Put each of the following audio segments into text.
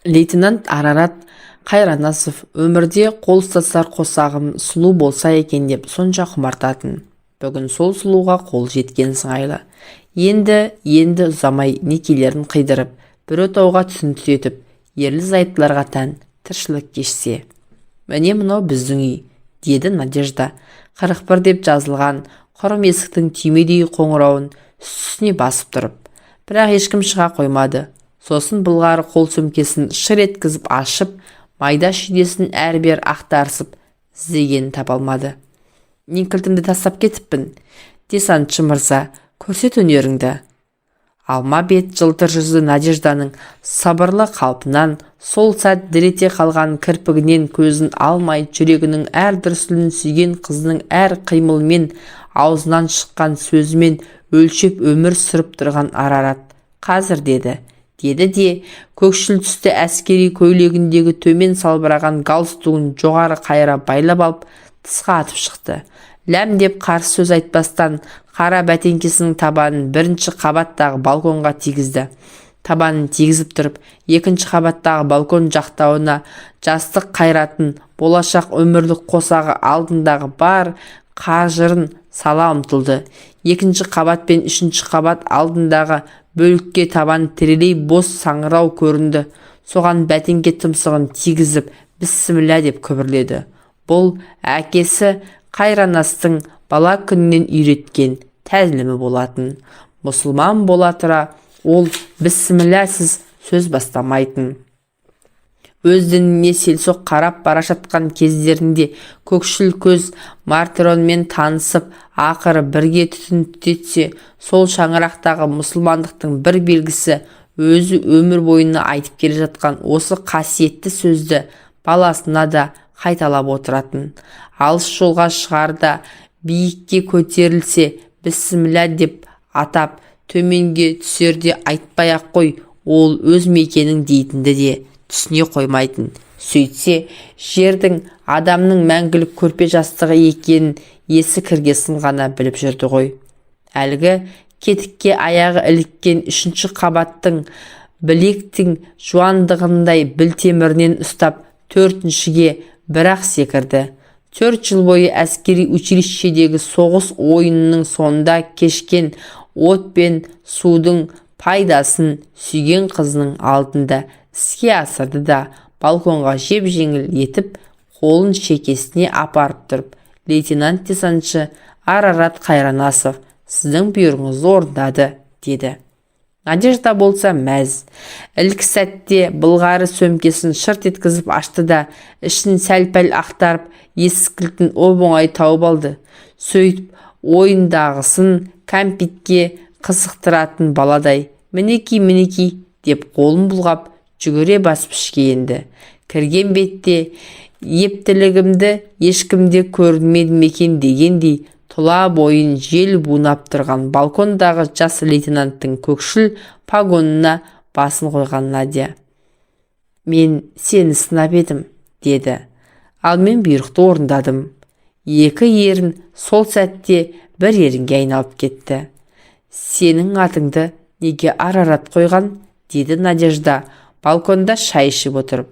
Лейтенант Арарат Қайранасов өмірде қол ұстасар қосағым сұлу болса екен деп сонша құмартатын. Бүгін сол сұлуға қол жеткен сыңайлы. Енді ұзамай некелерін қидырып, бір отауға түтін түтетіп, ерлі-зайыптыларға тән тіршілік кешсе. «Міне, мынау біздің үй», – деді Надежда 41 деп жазылған құрым есіктің түймедей қоңырауын үстіне басып тұрып. Бірақ ешкім шыға қоймады. Сосын былғары қол сөмкесін шыр еткізіп ашып, майда-шүйдесін әрі-бері ақтарысып, іздегенін таба алмады. «Мен кілтімді тастап кетіппін. Десантшы мырза, көрсет өнеріңді». Алма бет, жылтыр жүзді Надежданың сабырлы қалпынан, сол сәт дір ете қалған кірпігінен көзін алмай, жүрегінің әр дүрсілін сүйген қызының әр қимылымен, аузынан шыққан сөзімен өлшеп өмір сүріп тұрған Арарат «Қазір» деді. Деді де, көкшіл түсті әскери көйлегіндегі төмен салбыраған галстугін жоғары қайыра байлап алып, тысқа атып шықты. Ләм деп қарсы сөз айтпастан, қара бәтеңкесінің табанын бірінші қабаттағы балконға тигізді. Табанын тигізіп тұрып, екінші қабаттағы балкон жақтауына жастық қайратын, болашақ өмірлік қосағы алдындағы бар қажырын сала ұмтылды. Екінші қабат пен үшінші қабат алдындағы бөлікке табан тірелей бос саңырау көрінді. Соған бәтеңке тұмсығын тигізіп, «Бісміллә» деп күбірледі. Бұл әкесі Қайранастың бала күнінен үйреткен тәлімі болатын. Мұсылман бола тұра, ол бісмілләсіз сөз бастамайтын. Өз дініне селсоқ қарап бара жатқан кездерінде көкшіл көз Мартиронмен танысып, ақыры бірге түтін түтетсе, сол шаңырақтағы мұсылмандықтың бір белгісі, өзі өмір бойына айтып келе жатқан осы қасиетті сөзді баласына да қайталап отыратын. Алыс жолға шығарда биікке көтерілсе, «Бісміллә» деп атап, төменге түсерде «Айтпай-ақ қой, ол өз мекенің» дейтінді де түсіне қоймайтын. Сөйтсе, жердің адамның мәңгілік көрпе жастығы екенін есі кіргесін ғана біліп жүрді ғой. Әлгі кетікке аяғы іліккен үшінші қабаттың білектің жуандығындай білтемірінен ұстап, төртіншіге бір-ақ секірді. 4 жыл бойы әскери училищедегі соғыс ойынының соңында кешкен от пен судың пайдасын сүйген қызының алдында іске асырды да, балконға жеп-жеңіл етіп қолын шекесіне апарып тұрып: «Лейтенант десантшы Арарат Қайранасов сіздің бұйрығыңызды орындады», – деді. Надежда болса мәз. Ілкі сәтте былғары сөмкесін шырт еткізіп ашты да, ішін сәл-пәл ақтарып, есік кілтін оп-оңай тауып алды. Сөйтіп, ойындағысын кәмпитке қызықтыратын баладай «Мінекей, мінекей» деп қолын бұлғап, жүгіре басып ішке енді. Кірген бетте ептілігімді ешкімде көрмеді ме екен дегендей, тұла бойын жел бунап тұрған балкондағы жас лейтенанттың көкшіл погонына басын қойған Надя: «Мен сені сынап едім», – деді. «Ал мен бұйрықты орындадым». Екі ерін сол сәтте бір ерінге айналып кетті. «Сенің атыңды неге Арарат қойған?» – деді Надежда балконда шай ішіп отырып.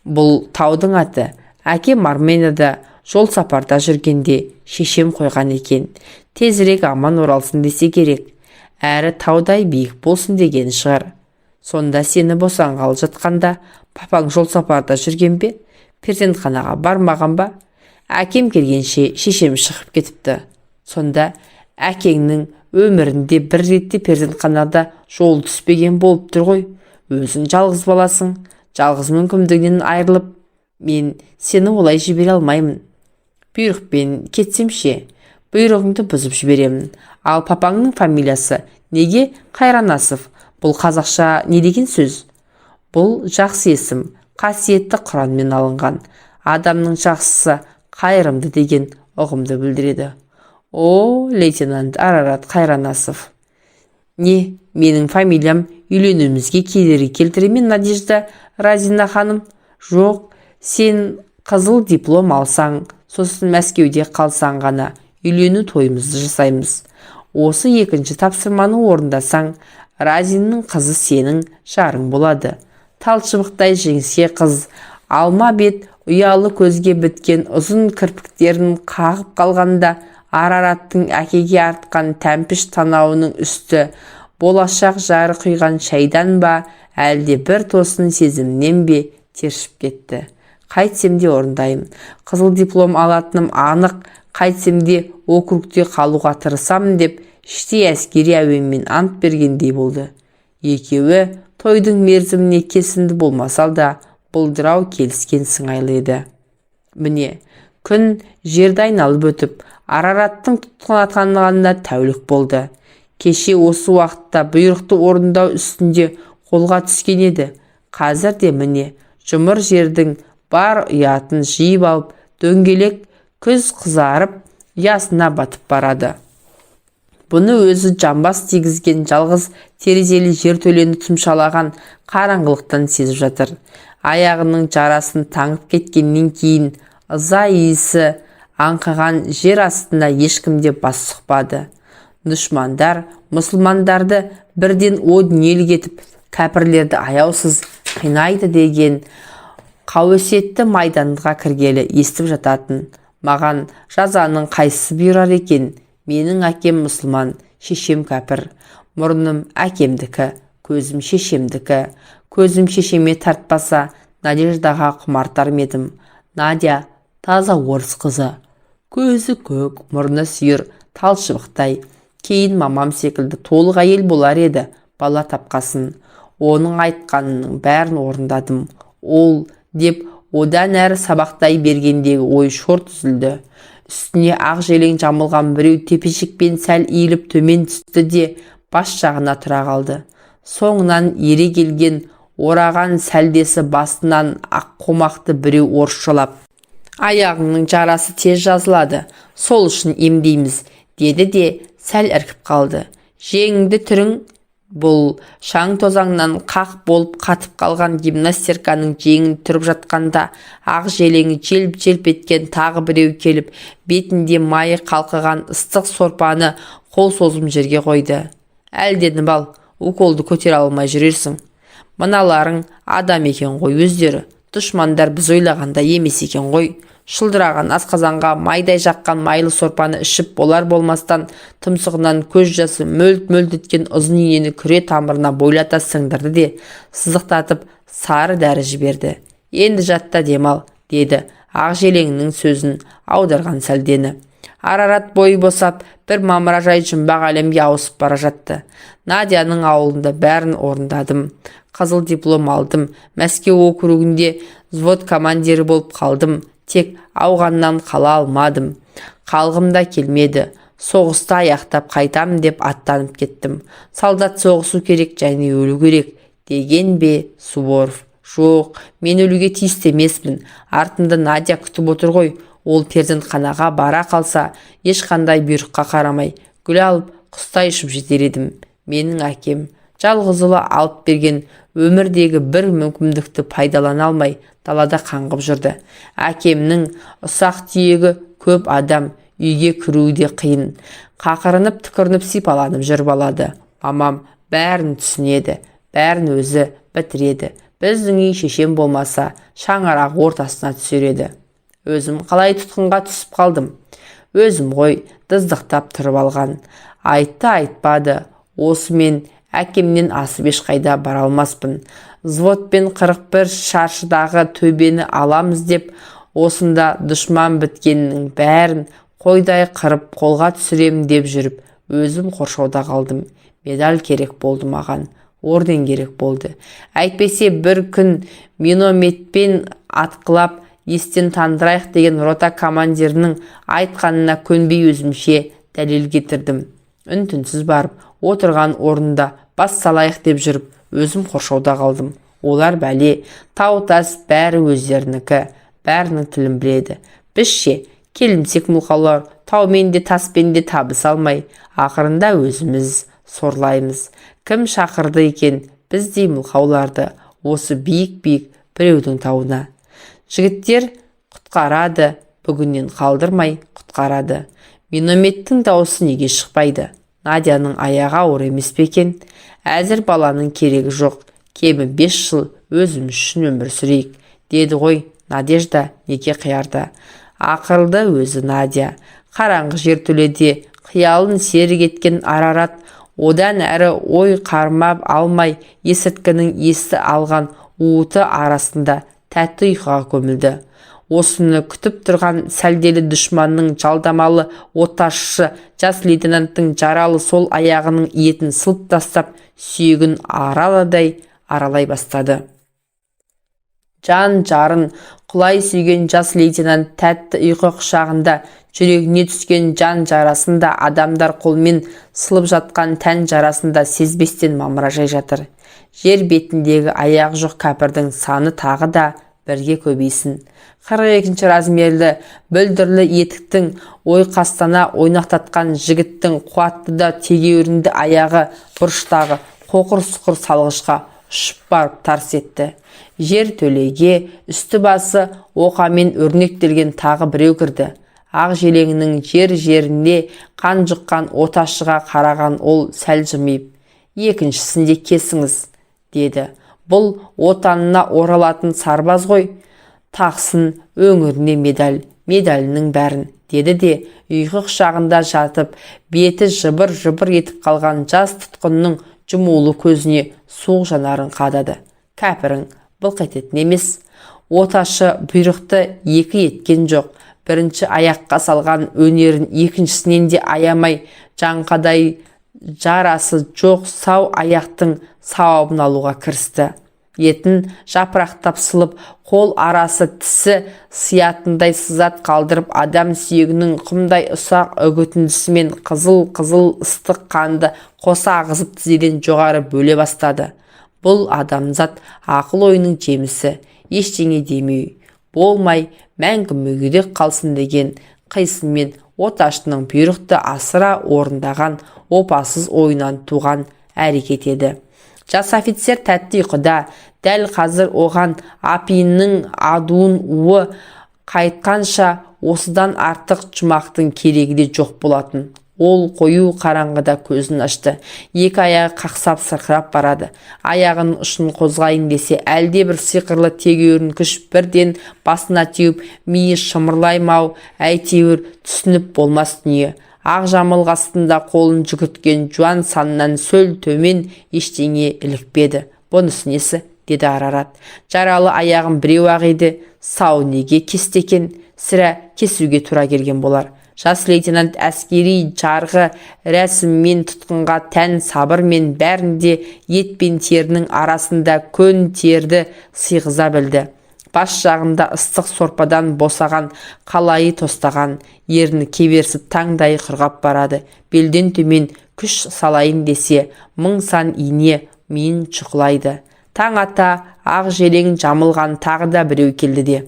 «Бұл таудың аты. Әкем Арменияда жол сапарда жүргенде шешем қойған екен. Тезірек аман оралсын десе керек, әрі таудай биік болсын деген шығар». «Сонда сені босанғалы жатқанда папаң жол сапарда жүрген бе? Перзентханаға бармаған ба?» «Әкем келгенше шешем шығып кетіпті». «Сонда әкеңнің өмірінде бір ретте перзентханада жол түспеген болып тұр ғой. Өзің жалғыз баласың, жалғыз мүмкіндігінен айырылып, мен сені олай жібере алмаймын». «Бұйрықпен кетсем ше?» «Бұйрығыңды бұзып жіберемін. Ал папаңның фамилиясы неге Қайранасов? Бұл қазақша не деген сөз?» «Бұл жақсы есім, қасиетті Құранмен алынған. Адамның жақсысы қайырымды деген ұғымды білдіреді». «О, лейтенант Арарат Қайранасов! Не, менің фамилиям үйленуімізге кедергі келтіре ме, Надежда Разина ханым?» «Жоқ, сен қызыл диплом алсаң, сосын Мәскеуде қалсаң ғана үйлену тойымызды жасаймыз. Осы екінші тапсырманы орындасаң, Разиннің қызы сенің жарың болады». Талшыбықтай жіңішке қыз алма бет, ұялы көзге біткен ұзын кірпіктерін қағып қалғанда, Арараттың әкеге артқан тәмпіш танауының үсті болашақ жары құйған шайдан ба, әлде бір тосын сезімнен бе, тершіп кетті. Қайтсем де орындаймын. Қызыл диплом алатыным анық. Қайтсем де округте қалуға тырысамын, деп іштей әскери әуенмен ант бергендей болды. Екеуі тойдың мерзіміне кесімді болмаса да, бұлдырау келіскен сыңайлы еді. Міне, күн жерді айналып өтіп, Арараттың тұтқындатқанына тәулік болды. Кеше осы уақытта бұйрықты орындау үстінде қолға түскен еді. Қазір де, міне, жұмыр жердің бар ұятын жиып алып, дөңгелек күз қызарып, ұясына батып барады. Бұны өзі жамбас тигізген жалғыз терезелі жертөлені тұмшалаған қараңғылықтан сезіп жатыр. Аяғының жарасын таңып кеткеннен кейін ыза иісі аңқыған жер астына ешкім де бас сұқпады. Дұшмандар мұсылмандарды бірден о дүниелік етіп, кәпірлерді аяусыз қинайды деген қауесетті майданға кіргелі естіп жататын. Маған жазаның қайсысы бұйырар екен? Менің әкем мұсылман, шешем кәпір. Мұрным әкемдікі, көзім шешемдікі. Көзім шешеме тартпаса, Надеждаға құмартар ма едім? Надя таза орыс қызы. Көзі көк, мұрны сүйір, талшыбықтай. Кейін мамам секілді толық әйел болар еді, бала тапқасын. Оның айтқанының бәрін орындадым. Ол деп одан әрі сабақтай бергендегі ой шорт үзілді. Үстіне ақ желең жамылған біреу төпешекпен сәл иіліп төмен түсті де, бас жағына тұра қалды. Соңынан ере келген ораған сәлдесі басынан ақ қомақты біреу орысшалап: «Аяғыңның жарасы тез жазылады, сол үшін емдейміз», – деді де, сәл іркіп қалды. «Жеңіңді түрің». Бұл шаң тозаңнан қақ болып қатып қалған гимнастерканың жеңін түріп жатқанда, ақ желеңі желп-желп еткен тағы біреу келіп, бетінде майы қалқыған ыстық сорпаны қол созым жерге қойды. «Әлденіп ал, уколды көтере алмай жүрерсің. Мыналарың адам екен ғой өздері. Дұшмандар біз ойлағандай емес екен ғой». Шылдыраған асқазанға майдай жаққан майлы сорпаны ішіп болар болмастан, тұмсығынан көз жасы мөлт-мөлт еткен ұзын инені күре тамырына бойлата сіңдірді де, сыздықтатып сары дәрі жіберді. «Енді жат та демал», – деді ақ желеңнің сөзін аударған сәлдені. Арарат бойы босап, бір мамыражай жұмбақ әлемге ауысып бара жатты. Надяның ауылында бәрін орындадым. Қызыл диплом алдым. Мәскеу округінде взвод командирі болып қалдым. Тек Ауғаннан қала алмадым. Қалғым да келмеді. Соғысты аяқтап қайтам деп аттанып кеттім. Солдат соғысу керек және өлу керек деген бе Суворов? Жоқ, мен өлуге тиісті емеспін. Артымда Надя күтіп отыр ғой. Ол перзентханаға бара қалса, ешқандай бұйрыққа қарамай, гүл алып, құстай ұшып жетер едім. Менің әкем жалғыз ұлы алып берген өмірдегі бір мүмкіндікті пайдалана алмай, далада қаңғып жүрді. Әкемнің ұсақ түйегі көп адам, үйге кіруі де қиын. Қақырынып, түкірініп, сипаланып жүріп алады. Мамам бәрін түсінеді, бәрін өзі бітіреді. Біздің үй шешем болмаса, шаңырақ ортасына түсер еді. Өзім қалай тұтқынға түсіп қалдым? Өзім ғой дыздықтап тұрып алған. Айтты, айтпады, осымен әкемнен асып ешқайда бара алмаспын. Взводпен 41 шаршыдағы төбені аламыз деп, осында дұшман біткеннің бәрін қойдай қырып, қолға түсірем деп жүріп, өзім қоршауда қалдым. Медаль керек болды маған, орден керек болды. Әйтпесе бір күн минометпен атқылап естен тандырайық деген рота командирінің айтқанына көнбей, өзімше дәлел келтірдім. Үн-түнсіз барып, отырған орнында бас салайық деп жүріп, өзім қоршауда қалдым. Олар бәле, тау-тас бәрі өздерінікі, бәрінің тілін біледі. Біз ше, келімсек мылқаулар, таумен де, таспен де табыса алмай, ақырында өзіміз сорлаймыз. Кім шақырды екен біздей мылқауларды осы биік-биік біреудің тауына? Жігіттер құтқарады, бүгіннен қалдырмай құтқарады. Минометтің дауысы неге шықпайды? Надяның аяғы ауыр емес пе екен? Әзір баланың керегі жоқ. Кемі 5 жыл Өзіміз үшін өмір сүрейік деді ғой Надежда неке қиярда. Ақылды өзі Надя. Қараңғы жертөледе қиялын серік еткен Арарат одан әрі ой қармап алмай, есірткінің есі алған уыты арасында тәтті ұйқыға көмілді. Осыны күтіп тұрған сәлделі дұшманның жалдамалы оташысы жас лейтенанттың жаралы сол аяғының етін сылып тастап, сүйегін араладай аралай бастады. Жан жарын құлай сүйген жас лейтенант тәтті ұйқы құшағында жүрегіне түскен жан жарасын да, адамдар қолмен сылып жатқан тән жарасын да сезбестен мамыражай жатыр. Жер бетіндегі аяғы жоқ кәпірдің саны тағы да бірге көбейсін. 42 размерлі бүлдірлі етіктің ойқастана ойнақтатқан жігіттің қуатты да тегеурінді аяғы бұрыштағы қоқыр-сұқыр салғышқа ұшып барып тарс етті. Жер төлеге үсті-басы оқамен өрнектелген тағы біреу кірді. Ақ желеңінің жер-жерінде қан жұққан оташыға қараған ол сәл жымиып: «Екіншісін де кесіңіз», – деді. «Бұл отанына оралатын сарбаз ғой. Тақсын өңіріне медаль, медалінің бәрін», – деді де, ұйқы құшағында жатып беті жыбыр-жыбыр етіп қалған жас тұтқынның жұмулы көзіне суық жанарын қадады. Кәпірің былқ ететін емес. Оташы бұйрықты екі еткен жоқ. Бірінші аяққа салған өнерін екіншісінен де аямай, жаңқадай жарасы жоқ сау аяқтың сауабын алуға кірісті. Етін жапырақтап сылып, қол арасы тісі сиятындай сызат қалдырып, адам сүйегінің құмдай ұсақ үгітіндісімен қызыл-қызыл ыстық қанды қоса ағызып, тізеден жоғары бөле бастады. Бұл адамзат ақыл-ойының жемісі, ештеңе демей болмай, мәңгі мүгедек қалсын деген қисынмен оташының бұйрықты асыра орындаған опасыз ойынан туған әрекет еді. Жас офицер тәтті ұйқыда. Дәл қазір оған апиынның адуын уы қайтқанша осыдан артық жұмақтың керегі де жоқ болатын. Ол қою қараңғыда көзін ашты. Екі аяғы қақсап, сырқырап барады. Аяғының ұшын қозғайын десе, әлде бір сиқырлы тегеурін күш бірден басына теуіп, миы шымырлай ма-ау, әйтеуір түсініп болмас дүние. Ақ жамылғы астында қолын жүгірткен жуан саннан сөл төмен ештеңе ілікпеді. «Бұнысы несі?» – деді Арарат. «Жаралы аяғым біреу-ақ еді, сау неге кесті екен? Сірә, кесуге тура келген болар». Жас лейтенант әскери жарғы рәсіммен, тұтқынға тән сабырмен бәрінде ет пен терінің арасында көн терді сыйғыза білді. Бас жағында ыстық сорпадан босаған қалайы тостаған, ерні кеберсіп, таңдайы құрғап барады. Белден төмен күш салайын десе, мың сан ине миын шұқылайды. Таң ата ақ желең жамылған тағы да біреу келді де: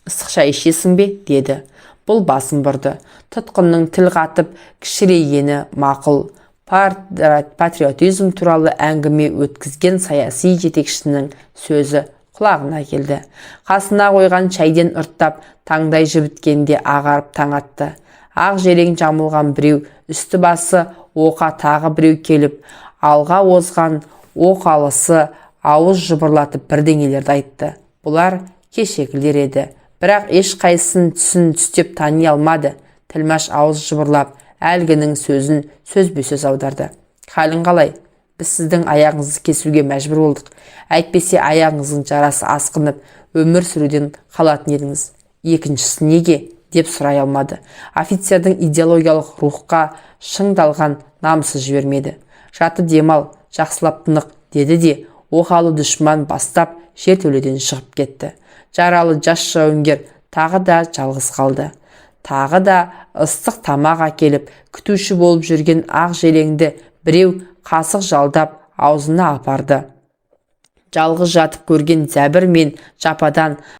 «Ыстық шай ішесің бе?» – деді. Бұл басын бұрды. Тұтқынның тіл қатып кішірейгені мақұл. Патриотизм туралы әңгіме өткізген саяси жетекшінің сөзі құлағына келді. Қасына қойған шайден ұрттап, таңдай жібіткенде ағарып таң атты. Ақ желең жамылған біреу, үсті басы оқа тағы біреу келіп, алға озған оқалысы ауыз жыбырлатып бірдеңелерді айтты. Бұлар кешегілер еді, бірақ ешқайсысын түсін түстеп тани алмады. Тілмаш ауыз жыбырлап, әлгінің сөзін сөзбе-сөз аударды. «Халің қалай? Біз сіздің аяғыңызды кесуге мәжбүр болдық. Әйтпесе аяғыңыздың жарасы асқынып, өмір сүруден қалатын едіңіз». «Екіншісі неге?» деп сұрай алмады. Офицердің идеологиялық рухқа шыңдалған намысы жібермеді. «Жатып демал, жақсылап тынық», – деді де, оқалы дұшман бастап жертөледен шығып кетті. Жаралы жас жауынгер тағы да жалғыз қалды. Тағы да ыстық тамақ әкеліп, күтуші болып жүрген ақ желеңді біреу қасық жалдап аузына апарды. Жалғыз жатып көрген зәбір мен жападан